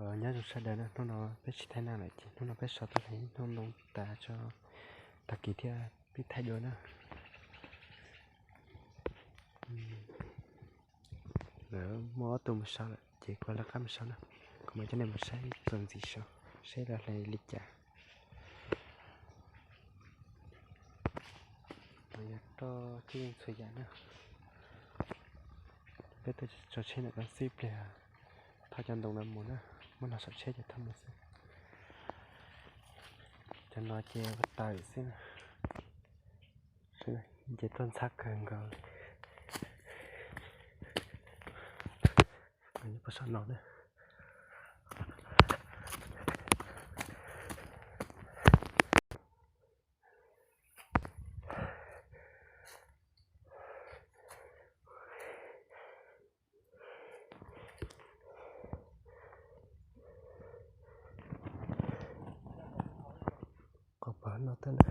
Nyob zoo sawv daws na, hnub no peb tsis thaij naj lawm ces hnub no peb so tuaj ib hnub ntoo tas tso, tag kis thiaj pib thaij dua na. Lawv muaj ob tug mus so lawm ces kuv lawv qab mus so na, kuv mam coj nej mus saib txuas ntxiv so, saib lawv hle li cas. Yog roj tib yeej txhua yam na. Peb tuaj tso tsheb ntawm ko xwb ib pliag thauj cov ntoo no mus na, muab noj saum tsheb ces thauj mus xwb. Cov no ces ua taws xwb na. Ces tuaj ntxhab kawg nkaus. Nyob puag saum no na. Qhov pab no tag na.